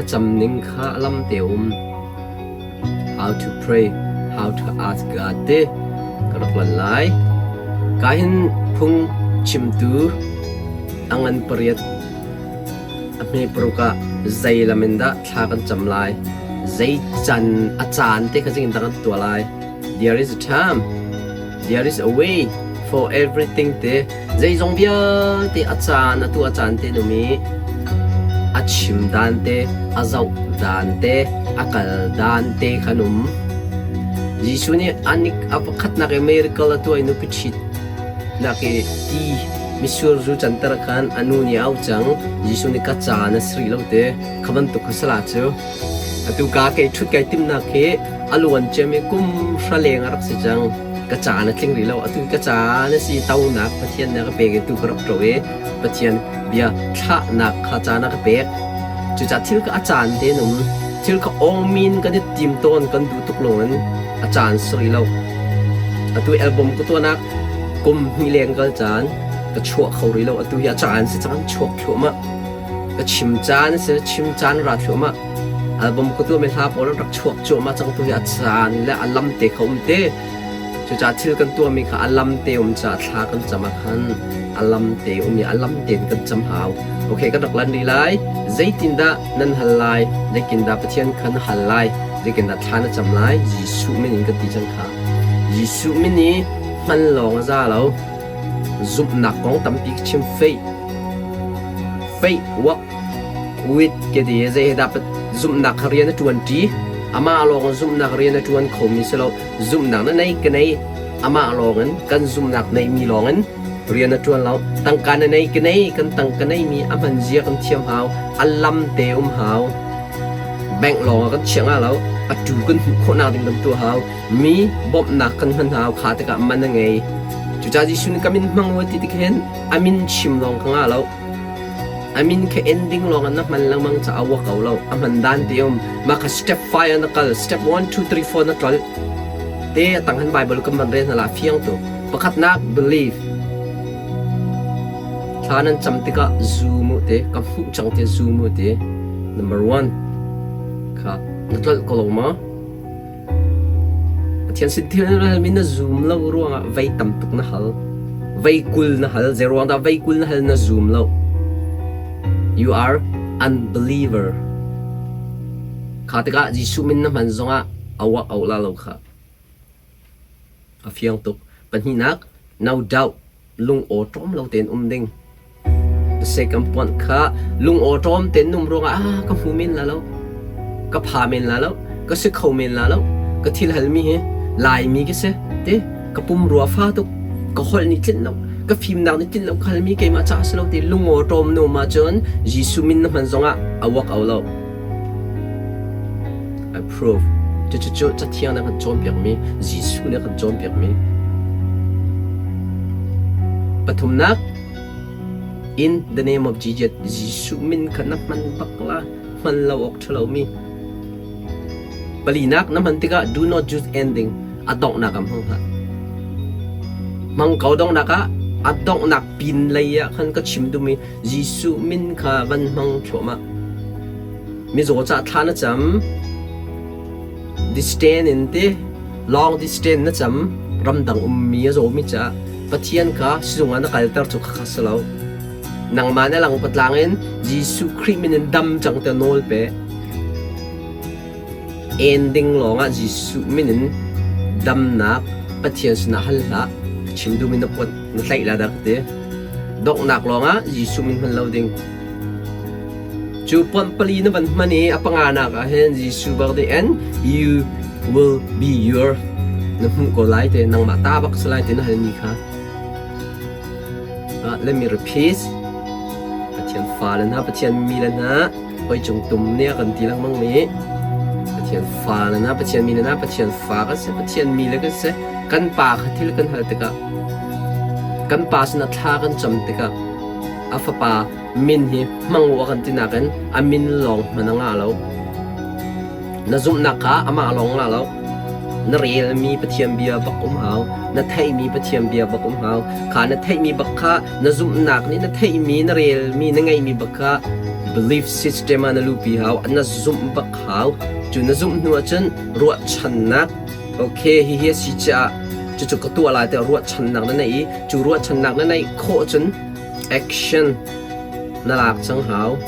Thlacam ning kha a lam te um. How to pray, how to ask God te ka rak lan lai. Ka hin phung chimtu a ngan pariat a hme paruk ah zei lam in dah thla kan cam lai, zei can a caan te kha zing in dah kan tuah lai. There is a time, there is a way for everything te Zeizong vialte a caan atu a caan te num i a chim dan te, a zoh dan te, a kal dan te khan um. Jesuh nih a pakhatnak i miracle a tuah i nupi ṭhitnak i ti mitsur zu canter khan a nu nih a auh cang. Jesuh nih ka caan a si rih lo te, kha bantuk kha sala cu. Atu ka kei ṭhut kai timhnak hi a luan ciami kum hra leng a rak si cang. Ka caan a tling rih lo. Atu ka caan a si tonak Pathian nih a ka pek i tu ka rak ṭo i Pathian bia thlahnak kha caan a ka pek. Cucaah thil kha a caan tein um. Thil kha awngmin kan i tim tawn kan duh tuk lawngin a caan si rih lo. Atu album ka tuahnak kum hnih leng kal caan ka chuah kho rih lo. Atu hi a caan si cang chuak thluahmah. Ka chim caan a si, chim caan ra thluahmah. Album ka tuahmi hla pawl an rak chuak cuahmah cang tu hi a caan le a lam te kha um te. Cucaah thil kan tuahmi kha a lam te um caah thla kan cam ah khan a lam te um i a lam tein kan cam hau. Okay, kan rak lan rih lai. Zeitindah nan hal lai? Zeitindah Pathian kha na hal lai? Zeitindah thla na cam lai? Jesuh min in kan ti cang kha. Jesuh min i hman lawng a za lo. Zumhnak kong tampi ka chim. Faith Faith work with ke ti zei he dah zumhnak kha rian a ṭuan ṭi. Amah lawng in zumhnak rian a ṭuan khomi si lo. Zumhnak na nei ka nei. Amah lawng in kan zumhnak neihmi lawng in rian a ṭuan lo. Tangka na nei ka nei. Kan tangka neihmi a hman zia kan thiam hau. A lam te um hau. Bank lawng ah kan chiah nga lo. A tu kan hmuh khawhnak ding kan tuah hau. Mi bawmhnak kan hman hau. Kha tikah man a ngei. Cucaah Jesuh nih ka min hmang u ti tik hin a min chim lawng ka ngah lo. A min kha ending lawng ah na hman lengmang caah wa ko lo. A hman dan ti um. Mah kha step 5 ah na kal. Step 1, 2, 3, 4 na tlol. Te tang han Bible kan van rel hna la fiang tu. Pakhatnak believe. Thla nan cam tikah zum u te ka hmuh cang te zum u te. Number 1 kha na tlolh ko lo ma? Pathian sin thil na halmi na zum lo ruangah vei tam tuk na hal. Vei 20 na hal. Zei ruang dah vei 20 na hal na zum lo? You are unbeliever. Kha tikah Jesuh min na hman zongah a uak au la lo kha. A fiang tuk. Pahnihnak, no doubt, lung awṭawm lo tein um ding. Sekam puanh kha lung awṭawm tein um ruangah ah ka hmu men la lo, ka pha men la lo, ka si kho men la lo, ka thil halmi hi Laimi ka si ti ka pumrua fa tuk, ka holh nih tlinh lo, ka fimnak nih tlinh lo, ka halmi keimah caah si lo ti lung awṭawm nu ma cun Jesuh min na hman zongah a uak au lo. I prove. Cucu Cathiang nih a kan cawnpiakmi, Jesuh nih a kan cawnpiakmi. Pathumnak, in the name of Jesus, Jesuh min kha na hman bak la, hman lo awk ṭhalomi. Palinak na hman tikah do not use ending, a donghnak ah hmang hlah. Hmang ko donghnak ah, a donghnak pin lei ah khan ka chim duhmi Jesuh min kha van hmang thluahmah. Mizaw cah thla na cam, distance in ti, long distance na cam, ramdang ummi a zawmi caah Pathian kha sizung ah na kalter cu khakha si lo. Nangmah na lang patlang in Jesuh Khrih min in dam cang tiah nawl pe. Ending lawngah Jesuh min in damnak Pathian sinah hal hlah. Chim duhmi na put na tlaih la dah ka ti. Donghnak lawngah Jesuh min hman lo ding. Cu pawnh pali na van hman i a panganak ah hin Jesuh bak the end you will be your na hmuh ko lai te nangmah ta bak si lai te na halmi kha. Let me repeat. Pathian fa le hna, Pathian mi le hna, hoi cung tum nih a kan ti lengmang mi Pathian fa le hna, Pathian mi le hna, Pathian fa kan si, Pathian mi le kan si. Kan pa kha thil kan hal tikah, kan pa sinah thla kan cam tikah, a fapa min hi hmang u a kan ti nakin a min lawng hman a ngah lo. Na zumhnak kha amah lawng ngah lo. Na relmi Pathian bia bak um hau. Na theihmi Pathian bia bak um hau. Kha na theihmi bak kha na zumhnak nih na theihmi, na relmi, na ngeihmi bak kha belief system ah na luhpi hau. Na zumh bak hau. Cu na zumh hnu ahcun ruahchannak okay hihi a si caah cucu ka tuah lai tiah ruahchannak na neih i cu ruahchannak na neih khawh cun action na lak cang hau.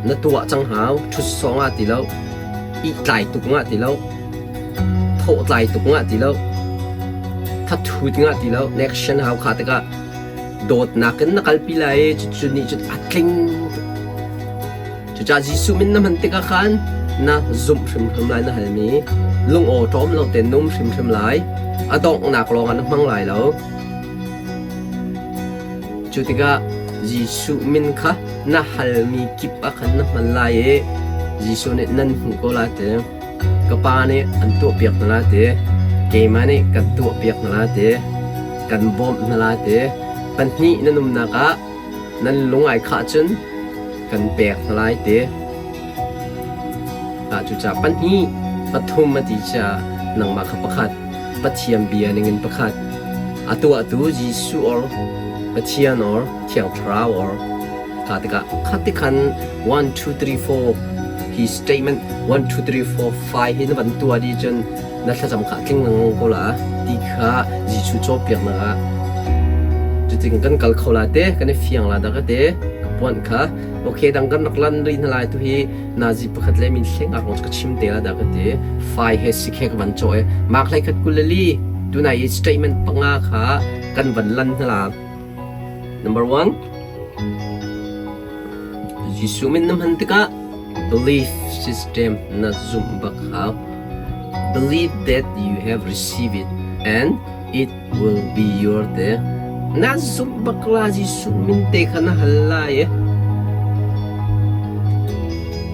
Na tuah cang hau. Ṭhut sawng ah ti lo. Ihtlai tuk ngah ti lo. Thawhtlai tuk ngah ti lo. Thathut ngah ti lo. Na action hau kha tikah dawtnak in na kalpi lai i cucu nih cun a tling tuk. Cucaah Jesuh min na hman tikah khan na zumh hrimhrim lai na halmi lungaw ṭawm lo tein na um hrimhrim lai. A donghnak lawngah na hmang lai lo. Cu tikah Jesuh min kha na halmi kip ah khan na hman lai i Jesuh nih nan hmuh ko lai ti. Ka Pa nih an tuahpiak hna lai ti. Keimah nih kan tuahpiak hna lai ti. Kan bawmh hna lai ti. Pahnih nan umnak ah nan lung ai khah cun kan pek hna lai ti. Cucaah pahnih, pathum a ti caah nangmah kha pakhat, Pathian bia ningin pakhat, a tuahtu Jesuh or Pathian or Thiang Thlarau or kha tikah kha tikhan 1 2 3 4 hi statement 1 2 3 4 5 hi na van tuah dih cun na thlacam kha tling lengmang ko la ti kha Jesuh cawnpiaknak ah cutin kan kal kho la te kan i fiang la dah ka te ka puanh kha okay dang kan rak lan rih hna lai tu hi nazi pakhat le min hleng ak ka chim te la dah ka ti fai he sikhe ka van caw e mak hlei khat kul le li tunai i statement panga kha kan van lan hna la. Number 1, Jesuh min na hman tikah belief system na zumh bak hau. Believe that you have received it and it will be your te. Na zumh bak la Jesuh min te kha na hal lai e.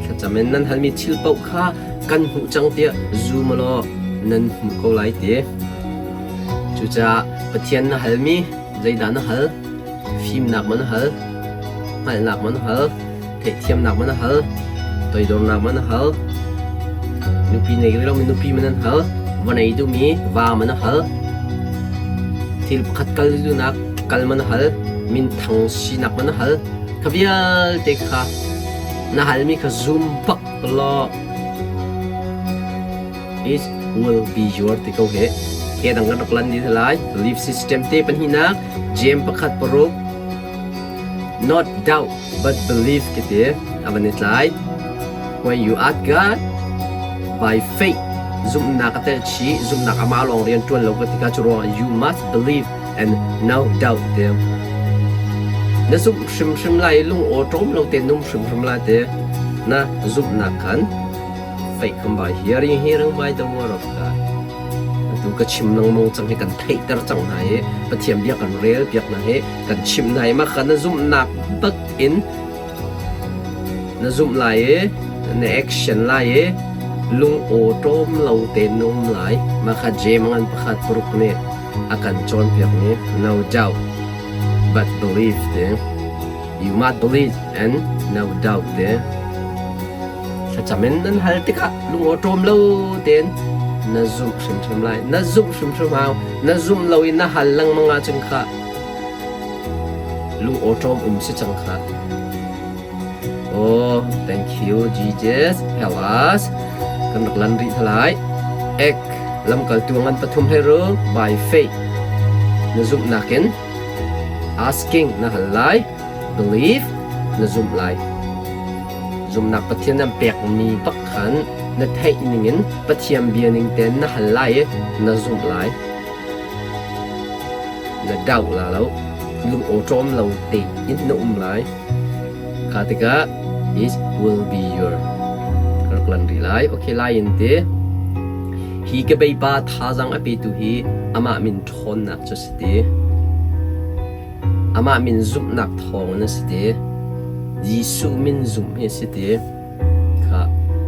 Thlacam in nan halmi thil paoh kha kan hmuh cang tiah zum law nan hmuh ko lai te. Cucaah Pathian na halmi zeidah na hal? Fimnak maw na hal? Hngalhnak maw na hal? Theihthiamnak maw na hal? Toidornak maw na hal? Nupi nei rih lomi nupi maw nan hal? Va nei duhmi va maw na hal? Thil pakhat kal duhnak kal maw na hal? Minthang sinak maw na hal? Kha vialte kha na halmi kha zum bak law it will be your ti ko he ke dang kan rak lan ni lai. Belief system te pahnihnak James 1:6, not doubt but believe ki ti avan i tlai. When you ask God by faith, zumhnak a tel chi, zumhnak ama lawng rian tuan lo ka tika cu ruangah you must believe and no doubt te na zumh hrimhrim lai, lung aw ṭawm lo te num hrimhrim lai te na zumhnak khan faith come by hearing, hearing by the word of God. Atu ka chim lengmang cang hi kan theihter cang hna i Pathian bia kan rel piak hna hi kan chim hna i mah kha na zumhnak bak in na zumh lai i na action lai i lung aw ṭawm lo te na um lai. Mah kha Jeim ngan 1:6 nih a kan cawnpiak mi no doubt but believe te. You must believe and no doubt te. Thlacam in nan hal tikah lungawṭawm lo tein na zumh hrimhrim lai. Na zumh hrimhrim hau. Na zumh lo i na hal lengmang ahcun kha lungawṭawm um si cang kha. Oh, thank you, Jesus. Help us. Kan rak lan rih hna lai. Ek lamkaltu ngan pathum he ru by faith. Na zumhnak in asking na hal lai. Believe na zumh lai. Zumhnak Pathian an pekmi bak khan na theih ningin Pathian bia ning tein na hal lai i na zumh lai. Na doh la lo. Lung awṭawm lo tein na um lai. Kha tikah it will be your rak lan rih lai. Okay, lai in ti. Hi ka beipa thazaang a petu hi amah min ṭhawnnak cu si ti. Amah min zumhnak thawngin a si ti. Jesuh min zumh hi a si ti. Kha.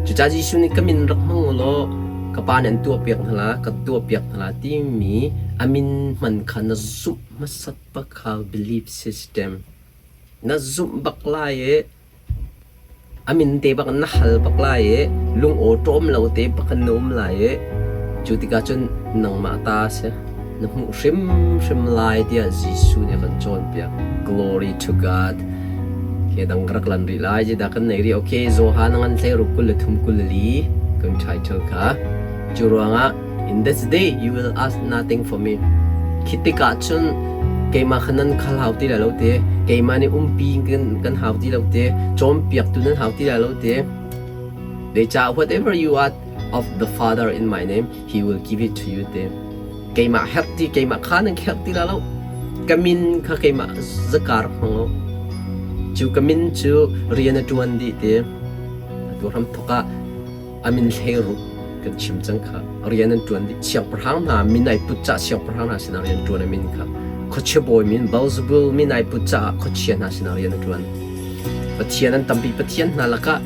Cucaah Jesuh nih ka min rak hmang u law ka Pa nih an tuahpiak hna la, ka tuahpiak hna la timi a min hman kha na zumh hmasat bak kha belief system. Na zumh bak lai i A min te bak in na hal bak lai i lung awṭawm lo te bak in na um lai i. Cu tikah cun nangmah ta a si. Na hmuh hrimhrim lai tiah Jesuh nih a kan cawnpiak. Glory to God. Okay, dang ka rak lan rih lai. Zeidah kan nei rih? Okay, Johan ngan 16 23 24 kan title kha. Cu ruangah in this day you will ask nothing for me. Khi tikah cun keimah kha nan khal hau ti lai lo te, keimah nih umpi kan hau ti lo te, cawnpiaktu nan hau ti lai lo te. Zeicah whatever you ask of the Father in my name, he will give it to you te. Keimah herh ti, keimah kha nan herh ti lai lo. Ka min kha keimah zakar hmang lo. Cu ka min cu rian a ṭuan dih te. Atu hram thawk ah a min hleiruk kan chim cang kha. Rian an ṭuan dih. Siangpahrang hna min ai put cah siangpahrang hna sinah rian ṭuan a min kha. Khuachia bawi min Beelzebul min ai put caah khuachia hna sinah rian a ṭuan. Pathian an tampi Pathian hna lakah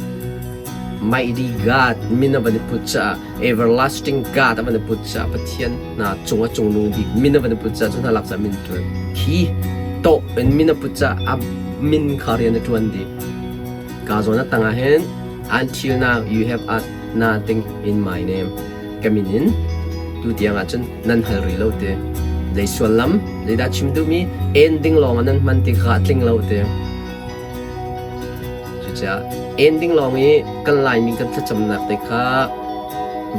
Mighty God min a van i put caah Everlasting God a van i put caah Pathian hna cung a cungnung bik min a van i put caah cu hna lak caah min ṭuan. Khi tawh in min a put caah a min kha rian a ṭuan dih. Ka zawn a tangah hin until now you have asked nothing in my name. Ka min in tu tiang ah cun nan hal rih lo te. Zei suallam, zeidah chim duhmi ending lawng ah nan hman ti kha a tling lo te. Cucaah ending lawng i kan Laimi kan thlacamnak te kha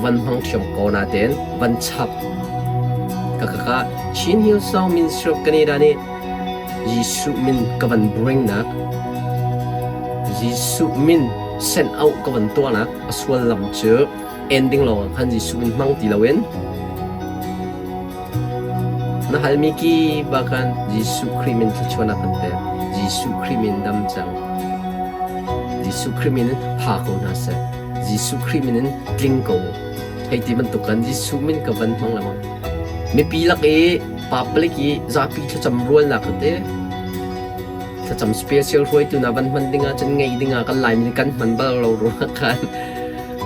van hmang ṭhiam ko natein van chap. Ka ka ka Chin Hillsong Ministry of Canada nih Jesuh min ka van bring nak Jesuh min send out ka van tuahnak a suallam cu ending lawng ah khan Jesuh min hmang ti loin Na halmi kip ah khan Jesuh Khrih min thluachuahnak kan pek. Jesuh Khrih min dam cang. Jesuh Khrih min in pha ko hna seh. Jesuh Khrih min in tling ko. Hei ti bantuk kan Jesuh min ka van hmang lengmang. Mipi lak i public i zapi thlacam rualnak te thlacam special hruaitu na van hman ding ah cun ngei ding ah kan Laimi nih kan hman bal lo ruangah khan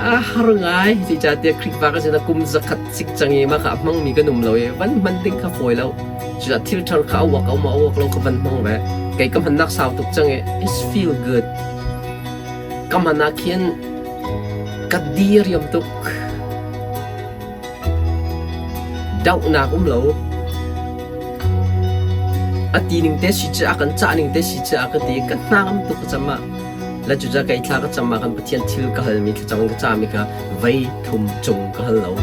a har ngai. Zeicahtiah Khrihfa kan sinah kum zakhat sik cang i mah kha a hmangmi kan um lo i van hman ding kha fawi lo. Cucaah thil thar kha a uak a um a uak lo kha van hmang ve. Kei ka hmannak sau tuk cang i it's feel good. Ka hman ah khin ka diriam tuk. Dohnak um lo. A ti ning te si cu a kan cah ning te si cu a ka ti ka hnangam tuk ka cam ah. Le cucaah kei thla ka cam ah khan Pathian thil ka halmi thlacam in ka cami kha vei thum cung ka hal lo.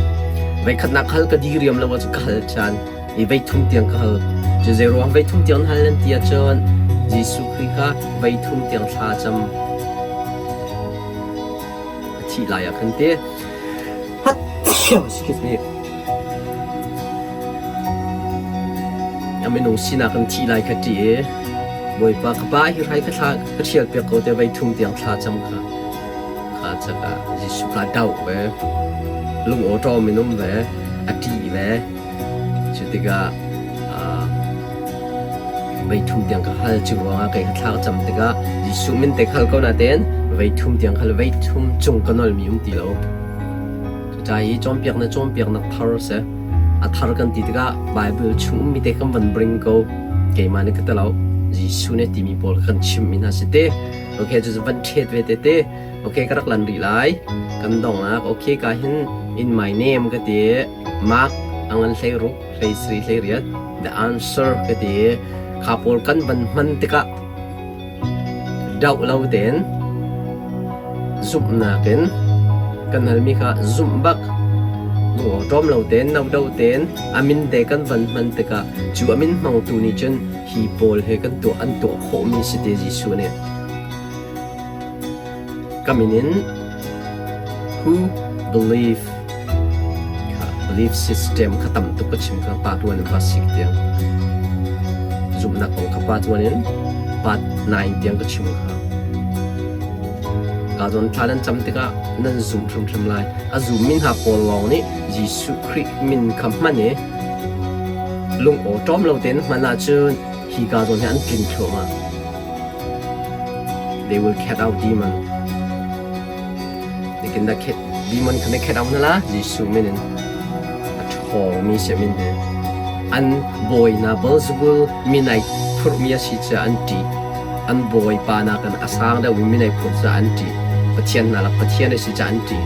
Vei khatnak hal ka diriam lo ahcun ka hal ṭhan i vei thum tiang ka hal. Cu zei ruang vei thum tiang hal nan ti ahcun Jesuh Khrih kha vei thum tiang thla cam a thih lai ah khan ti. Excuse me. A minung sinak in thih lai kha ṭih i Bawipa ka pa hi hrai ka thla ka ṭhial piak ko te vei thum tiang thla cam kha kha cakah Jesuh kha doh ve lung awṭawm in um ve a ṭih ve cu tikah vei thum tiang ka hal cu ruangah kei ka thla ka cam tikah Jesuh min te khal ko natein vei thum tiang khal vei thum cung ka nolmi um ti lo. Cucaah hi cawnpiaknak cawnpiaknak thar a si. A thar kan ti tikah Bible chung ummi te kan van bring ko. Keimah nih ka ti lo. Jesuh nih timi pawl kan chimmi hna si te. Okay, cu van ṭhet ve te te. Okay, ka rak lan rih lai. Kan dongnak. Okay, ka hin in my name ka ti. Mark a ngan hlei ruk, hlei sri, hlei riat. The answer ka ti. Kha pawl kan van hman tikah Doh lo tein zumhnak in kan halmi kha zumh bak ṭawm lo tein no do tein a min te kan van hman tikah cu a min hmangtu nih cun hi pawl he kan tuah an tuah khawhmi si te Jesuh nih ka min in who believe Belief system kha tam tuk ka chim kha part 1 in part 6 tiang. Zumhnak kong kha part 1 in part 9 tiang ka chim kha. Ka zawn thla nan cam tikah nan zum hrimhrim lai. A zum min hna pawl lawng nih Jesuh Khrih min kha hman i lung aw ṭawm lo tein hman ahcun hi ka zawn hi an tling thluahmah. They will cat out demon. Nikin dah demon kha na khet out na la Jesuh min in a ṭhawngmi si min hi an bawi hna Beelzebul min ai phurhmi a si caah an ṭih an bawipa nakin a sang deuhmi min ai phurh caah an ṭih Pathian hna lak Pathian a si caah an ṭih.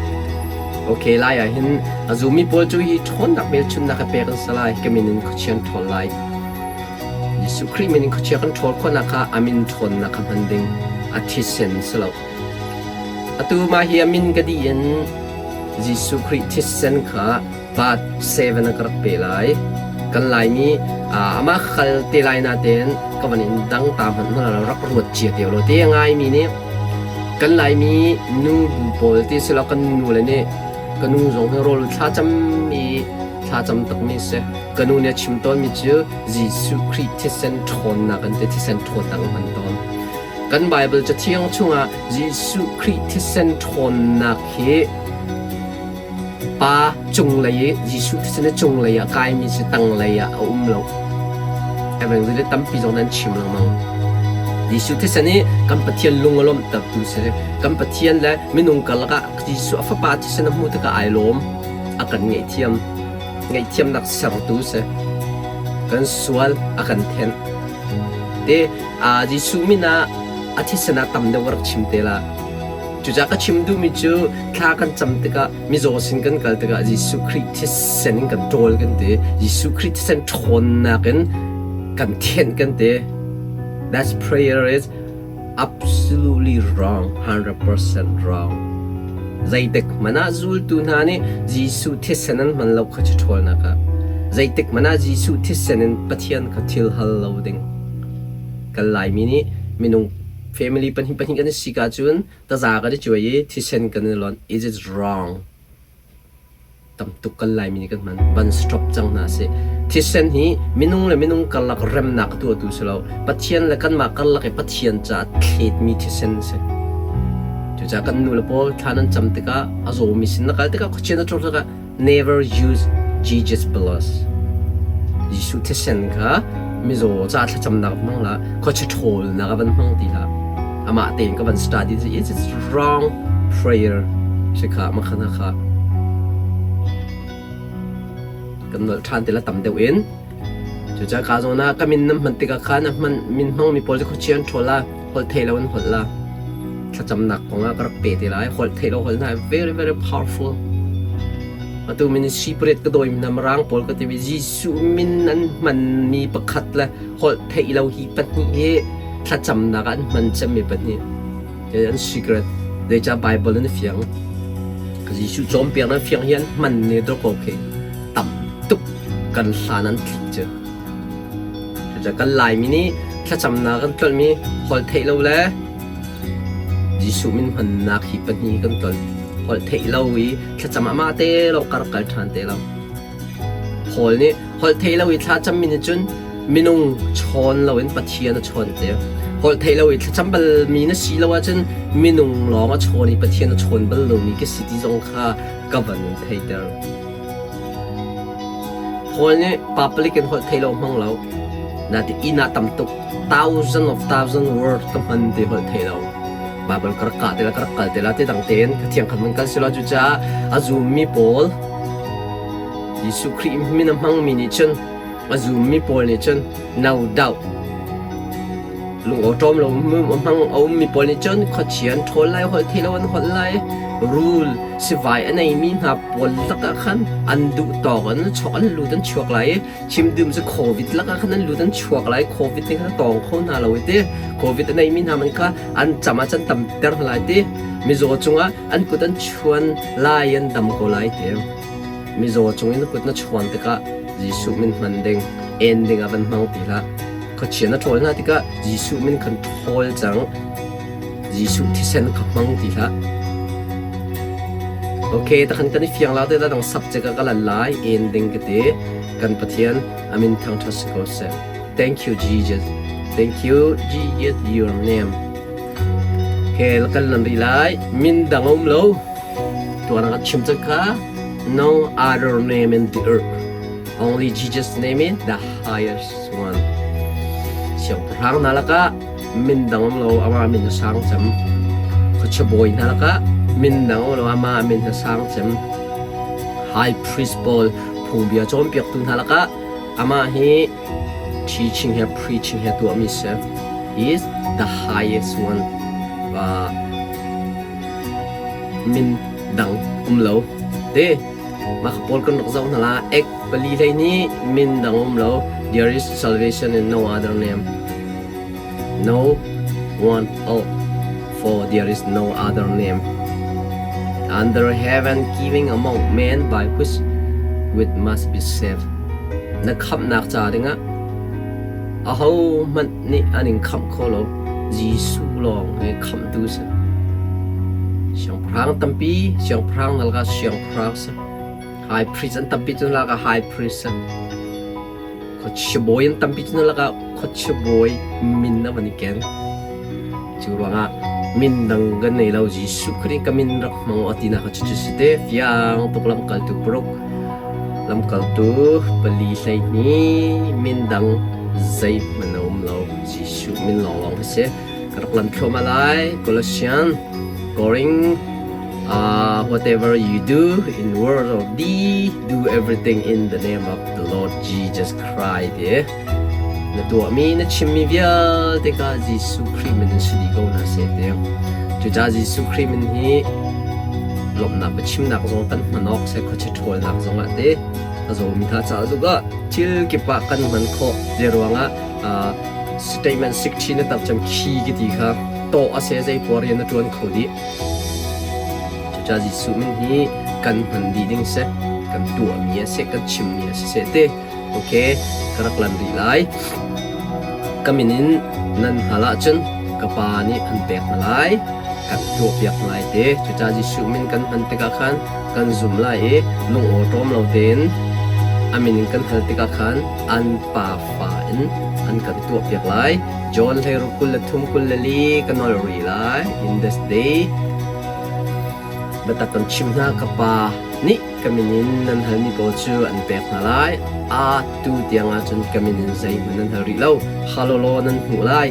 Okay, lai ah hin a zummi pawl cu hi ṭhawnnak hmelchunhnak a pek an si lai. Ka min in khuachia an ṭhawl lai. Jesuh Khrih min in khuachia kan ṭhawl khawhnak kha a min ṭhawnnak kha hman ding a thisen si lo. Atu mah hi a min ka dih in Jesuh Khrih thisen kha part 7 ah ka rak pe lai. Kan Laimi amah kal te lai natein ka van in dang ta hmanh hna rak ruat cia te lo te ngaimi nih kan Laimi nu bu pawl ti silo kan nu le nih ka nu zong hi rawl thlacam i thlacam takmi si. Ka nu nih a chim tawnmi cu Jesuh Khrih thisen ṭhawnnak an ti thisen ṭhawnnak an hman tawn. Kan Baibal Cathiang chungah Jesuh Khrih thisen ṭhawnnak hi Pa cunglei i Jesuh thisen hi cunglei ah kaimi si tanglei ah a um lo. Evangelist tampi zong nan chim lengmang. Jesuh thisen hi kan Pathian lung a lawmhtertu si. Kan Pathian le minung karlak ah Jesuh a fapa thisen a hmuh tikah ai lawm. A kan ngaihthiam. Ngaihthiamnak sertu si. Kan sual a kan thenh. Te Jesuh min ah a thisen ah tam deuh ka rak chim te la. Cucaah ka chim duhmi cu thla kan cam tikah mizaw sin kan kal tikah Jesuh Khrih thisen in kan ṭawl kan ti. Jesuh Khrih thisen ṭhawnnak in kan thianh kan ti. That prayer is absolutely wrong, 100% wrong. Zeitik hmanh ah zultu hna nih Jesuh thisen an hman lo kha cu ṭhawlnak ah. Zeitik hmanh ah Jesuh thisen in Pathian kha thil hal lo ding. Kan Laimi nih minung Family pahnih pahnih kan i sik ahcun taza kan i cuai i thisen kan i lonh. Is it wrong? Tam tuk kan Laimi nih kan hman. Van stop cang hna sih. Thisen hi minung le minung karlak remnak a tuahtu si lo. Pathian le kanmah karlak i Pathian caah thletmi thisen a si. Cucaah kan nu le pawl thla nan cam tikah a zawmi sin na kal tikah khuachia na ṭor tikah Never use Jesus blood. Jesuh thisen kha mizaw ca thlacamnak hmang hlah, khuachia ṭhawlnak ah van hmang ti hlah. Amah tein ka van study it's wrong prayer si kha makhana kha kan nolh ṭhan ti la tam deuh in. Cucaah ka zawn ah ka min nan hman tikah khan a hman min hmangmi pawl cu khuachia an ṭhawl la, holh thei lo an holh la. Thlacamnak kong ah ka rak pe te lai. Holh thei lo holh hna very very powerful. Atu min secret ka dawi hna mirang pawl ka ti Jesuh min an hmanmi pakhat le holh theih lo hi pahnih hi thlacamnak ah an hman cemmi pahnih. An secret. Zeicah Bible in a fiang. Jesuh cawnpiak nan fiang hi an hman ne dawk ko khi. Tam tuk kan hlan an tlik cu. Cucaah kan Laimi nih thlacamnak kan tlolhmi holh theih lo le Jesuh min hmannak hi pahnih kan tlolh. Holh theih lo i thlacam amah te lo kar kal ṭhan te lo. Paul nih holh theih lo i thlacammi nih cun minung chawn loin Pathian a chawn te. Holh theih lo i thlacam balmi na si lo ahcun minung lawng a chawn i Pathian a chawn bal lomi ka si ti zong kha ka van in theihter. Paul nih public in holh theih lo hmang lo. Natin inn ah tam tuk thousand of thousand word ka hman ti holh theih lo. Bible ka rak kah te la ka rak kal te la ti dang tein ka thiang khat man kal si lo cucaah a zummi pawl Jesuh Khrih min a hmangmi nih cun a zummi pawl nih cun no doubt Lungawṭawm lo hmang a ummi pawl nih cun khuachia an ṭhawl lai, holh theih lo an holh lai. Rul sivai a neimi hna pawl lakah khan an duh tawk an chok an lut an chuak lai i chimdum cu COVID lakah khan an lut an chuak lai. COVID nih khan a tawng kho hna lo i ti. COVID a neimi hna man kha an cam ah can tamter hna lai ti. Mizaw cungah an kut an chuan lai an dam ko lai ti. Mizaw cung in kut na chuan tikah Jesuh min hman ding, en ding ah van hmang ti hlah. Khuachia na ṭhawl hna tikah Jesuh min kan ṭhawl cang. Jesuh thisen kha hmang ti hlah. Okay, takhan kan i fiang la te da dang subject ah ka lan lai ending ka ti. Kan Pathian amin thangṭhat si ko seh. Thank you Jesus. Thank you Jesus your name. Okay, kan lan rih lai. Min dang um lo. Tuan ka chim cang kha. No other name in the earth. Only Jesus name is the highest one. Siangpahrang hna lakah min dang um lo amah min a sang cem. Khuachia bawi hna lakah min dang um lo amah min a sang cem. High priest pawl phungbia cawnpiaktu hna lakah amah hi teaching he preaching he tuahmi si. He is the highest one. Min dang um lo. Te mah kha pawl kan rak zoh hna la. Ek pali hlei nih min dang um lo. There is salvation in no other name. No one else, for there is no other name under heaven giving among men by which we must be saved. Na khamhnak ca dingah ahohmanh nih an in khamh kho lo. Jesuh lawng hi khamhtu si. Siangpahrang tampi, siangpahrang na lakah siangpahrang si. High priest an tampi cu na lakah high priest si. Khuachia bawi an tampi cu na lakah khuachia bawi min a van i ken. Cu ruangah min dang kan nei lo. Jesuh Khrih ka min rak hmang a tinak kha cucu si te. Fiang tuk lamkaltu paruk, lamkaltu pali 12 min dang zeihmanh a um lo. Jesuh min lawnglawng hi si. Ka rak lam thluahmah lai. Colossian, Koring, whatever you do in word or deed, do everything in the name of the Lord Jesus Christ. Ti. Na tuahmi, na chimmi vialte kha Jesuh Khrih min in si dih ko hna seh ti. Cucaah Jesuh Khrih min hi lawmhnak biachimnak zong kan hman awk seh, khuachia ṭhawlnak zongah te a zawmi hna caah zongah thil kip ah kan hman khawh. Zei ruangah statement 16 na tar cam khi ka ti kha tawh a se zei puar rian na ṭuan kho dih. Cucaah Jesuh min hi kan hman dih ding seh, kan tuahmi a seh, kan chimmi a si seh te. Okay, ka rak lan rih lai. Ka min in nan hal ahcun ka Pa nih an pek hna lai, kan tuahpiak hna lai te. Cucaah Jesuh min kan hman tikah khan kan zum lai i lungawṭawm lo tein a min in kan hal tikah khan an pafa in an kan tuahpiak lai. John 16 23 24 ka nol rih lai. In this day, biatak kan chim hna, ka Pa nih ka min in nan halmi pawl cu an pek hna lai. Atu tiang ah cun ka min in zeihmanh nan hal rih lo. Hal u law nan hmuh lai.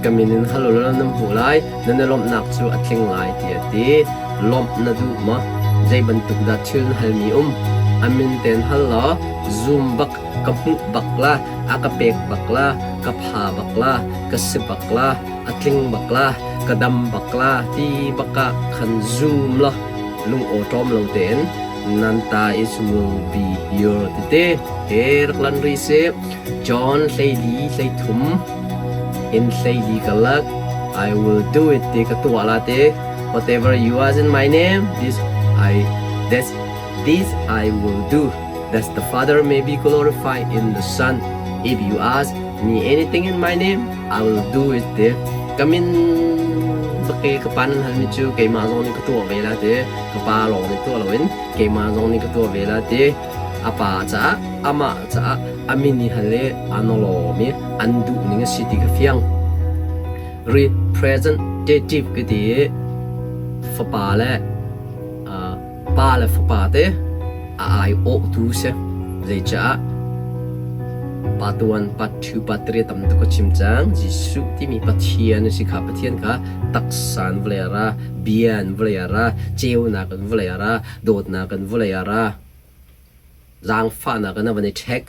Ka min in hal u law nan hmuh lai. Nan i lawmhnak cu a tling lai, tiah a ti. Lawmh na duh maw? Zei bantuk dah thil na halmi um? A min tein hal law zum bak, ka hmuh bak la, a ka pek bak la, ka pha bak la, ka si bak la, a tling bak la, ka dam bak la ti bak ah khan zum law lung awṭawm lo tein nan ta is will be your tete he rak lan rih si. John 14 13 in 14 karlak I will do it ti ka tuah la te. Whatever you ask in my name, this I will do, that the Father may be glorified in the Son. If you ask me anything in my name, I will do it te. Ka min bake ka pa nan halmi cu keimah zong nih ka tuah ve la te. Ka pa lawng nih tuah loin keimah zong nih ka tuah ve la te. A pa caah, amah caah a min i hal i an lawm i an duh ning a si ti ka fiang. Representative ka ti i fapa le pa le fapa te a aiawhtu si. Zeicah part 1, part 2, part 3 tam tuk ka chim cang. Jesuh timi Pathian a si kha. Pathian kha taksa in vawlei a ra, bia in vawlei a ra, ceunak in vawlei a ra, dawtnak in vawlei a ra, zaangfahnak in a van i ṭhek.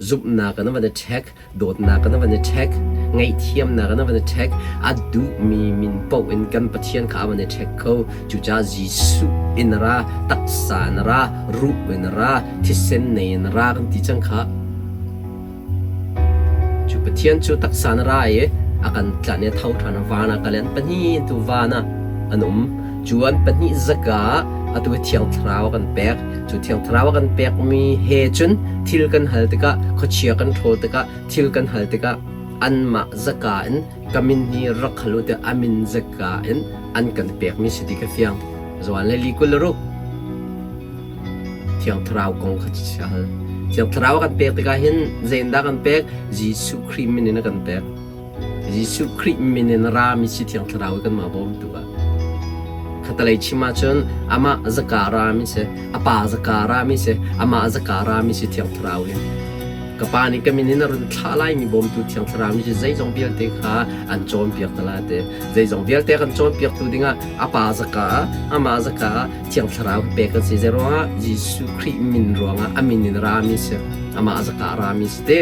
Zumhnak in a van i ṭhek, dawtnak in a van i ṭhek, ngaihthiamnak in a van i ṭhek, a duhmi min paoh in kan Pathian kha a van i ṭhek kho. Cucaah Jesuh in ra, taksa in ra, ruh in ra, thisen nei in ra kan ti cang kha. Cu Pathian cu taksa in ra i a kan tlanh i a tho ṭhan i van ah kal i an pahnih tu van ah an um. Cu an pahnih zaka ah atu hi Thiang Thlarau a kan pek. Cu Thiang Thlarau a kan pekmi he cun thil kan hal tikah, khuachia kan ṭhawl tikah, thil kan hal tikah anmah zaka in ka min hi rak hal u tiah a min zaka in an kan pekmi si ti ka fiang. Johan le li 26 Thiang Thlarau kong kha chia hal. Thiang Thlarau a kan pek tikah hin zeitindah kan pek? Jesuh Khrih min in a kan pek. Jesuh Khrih min in rami si Thiang Thlarau hi kanmah bawmtu ah. Khatalei chim ahcun amah zaka rami si, a pa zaka rami si, amah zaka rami si Thiang Thlarau hi. Ka pa nih ka min in a run thlah laimi bawmtu Thiang Thlarau nih zeizong vialte kha an cawnpiak hna lai ti. Zeizong vialte kan cawnpiaktu dingah a pa zaka ah, amah zaka ah Thiang Thlarau hi pek kan si. Zeiruangah Jesuh Khrih min ruangah a min in rami si, amah zaka rami si ti.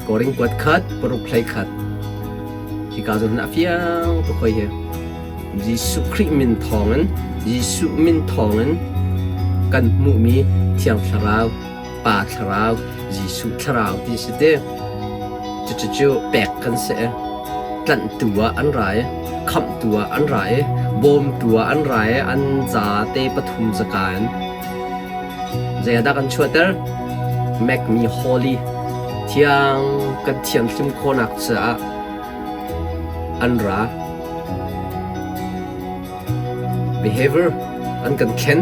Korin kuat khat, paruk hlei khat. Hika zawn hin a fiang tuk hoi hi. Jesuh Khrih min thawngin, Jesuh min thawngin kan hmuhmi Thiang Thlarau, Pa Thlarau, Jesuh Thlarau ti si te. Cucu pek kan si. Tlanhtu ah an ra i, khamhtu ah an ra i, bawmtu ah an ra i, an zate pathum zaka in. Zeidah kan chuahter? Make me holy. Thiang kan thianghlim khawhnak caah an ra. Behavior an kan thlen.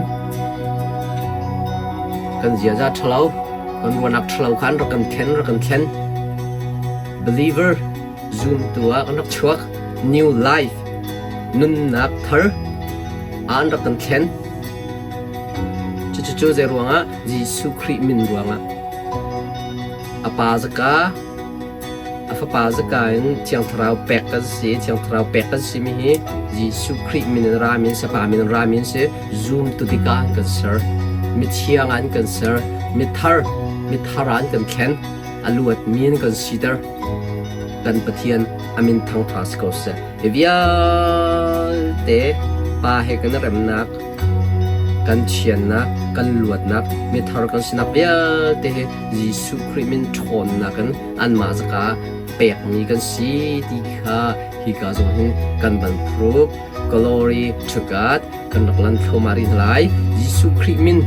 Kan ziaza ṭhalo, kan ruahnak ṭhalo kha an rak kan thlen, rak kan thlen. Believer zumtu ah kan rak chuak. New life, nunnak thar an rak kan thlen. Cucu zei ruangah? Jesuh Khrih min ruangah. A pa zaka, A Fapa zaka in Thiang Thlarau pek kan si. Thiang Thlarau pek kan simi hi Jesuh Khrih min in rami an si, Pa min in rami an si. Zumtu tikah an kan ser. Mithiang ah an kan ser. Mithar, mithar ah an kan thlen. A luatmi an kan siter. Kan Pathian a min thangṭha si ko seh. Hi vialte Pa he kan remnak, kan thiannak, kan luatnak, mithar kan sinak vialte hi Jesuh Khrih min ṭhawnnak in anmah zaka pekmi kan si ti kha hika zong hin kan van prove. Glory to God. Kan rak lan thluahmah rih hna lai. Jesuh Khrih min.